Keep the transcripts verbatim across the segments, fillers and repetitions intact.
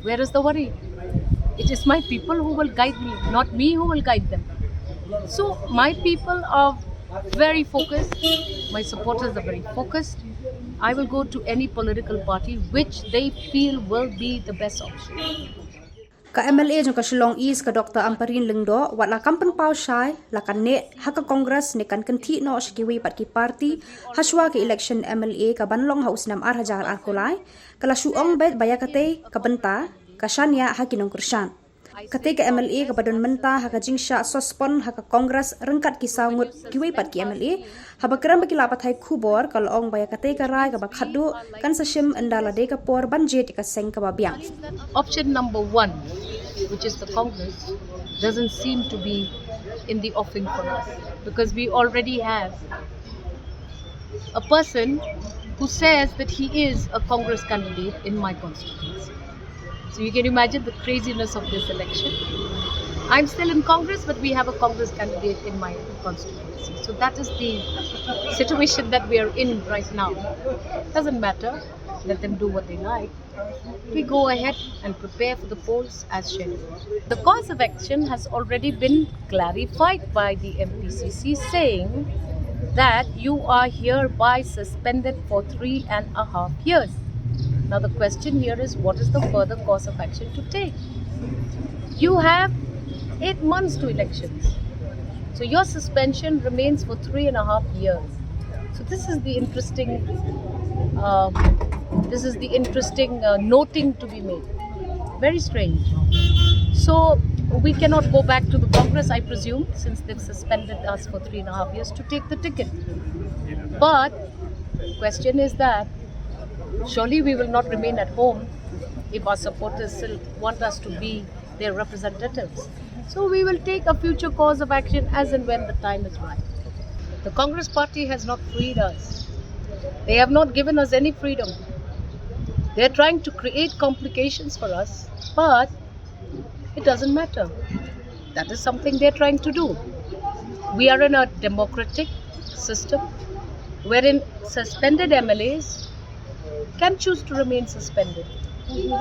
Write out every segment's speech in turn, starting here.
Where is the worry? It is my people who will guide me, not me who will guide them. So my people are very focused, my supporters are very focused. I will go to any political party which they feel will be the best option. Ka M L A jong ka Shillong East, ka Doctor Ampareen Lyngdoh, wat la kam pynpaw shai, la kan neh ha ka Congress ne kan kynthih noh sha kiwei pat ki party hashwa ka election M L A ka ban long ha u snem ar hajar arphew lai. Ka la shu ong beit ba ïa katei ka bynta ka shaniah ha ki nongkyrshan. Katei ka M L A kaba don mynta ha ka jingshah suspend ha ka Congress ryngkat ki saw ngut kiwei pat ki M L A, haba kren ba ki lad pathai khubor ka la ong ba ïa katei ka rai kaba khatduh kan sa shim ynda la dei ka por ban jied ïa ka seng kaba biang. Option number one, which is the Congress, doesn't seem to be in the offing for us because we already have a person who says that he is a Congress candidate in my constituency. So you can imagine the craziness of this election. I'm still in Congress, but we have a Congress candidate in my constituency. So that is the situation that we are in right now. Doesn't matter. Let them do what they like. We go ahead and prepare for the polls as scheduled. The course of action has already been clarified by the M P C C, saying that you are hereby suspended for three and a half years. Now, the question here is, what is the further course of action to take? You have eight months to elections. So your suspension remains for three and a half years. So this is the interesting, uh, this is the interesting uh, noting to be made. Very strange. So we cannot go back to the Congress, I presume, since they've suspended us for three and a half years, to take the ticket. But question is that surely we will not remain at home if our supporters still want us to be their representatives. So we will take a future course of action as and when the time is right. The Congress party has not freed us. They have not given us any freedom. They're trying to create complications for us, but it doesn't matter. That is something they're trying to do. We are in a democratic system wherein suspended M L As can choose to remain suspended.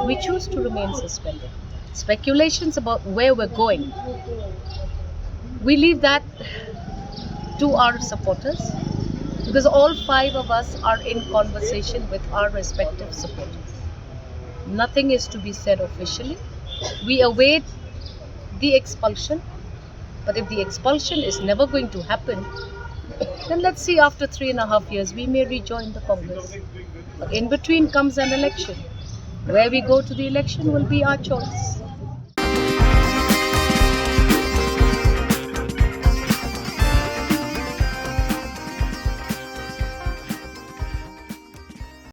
We choose to remain suspended. Speculations about where we're going, we leave that to our supporters, because all five of us are in conversation with our respective supporters. Nothing is to be said officially. We await the expulsion. But if the expulsion is never going to happen, then let's see, after three and a half years, we may rejoin the Congress. But in between comes an election. Where we go to the election will be our choice.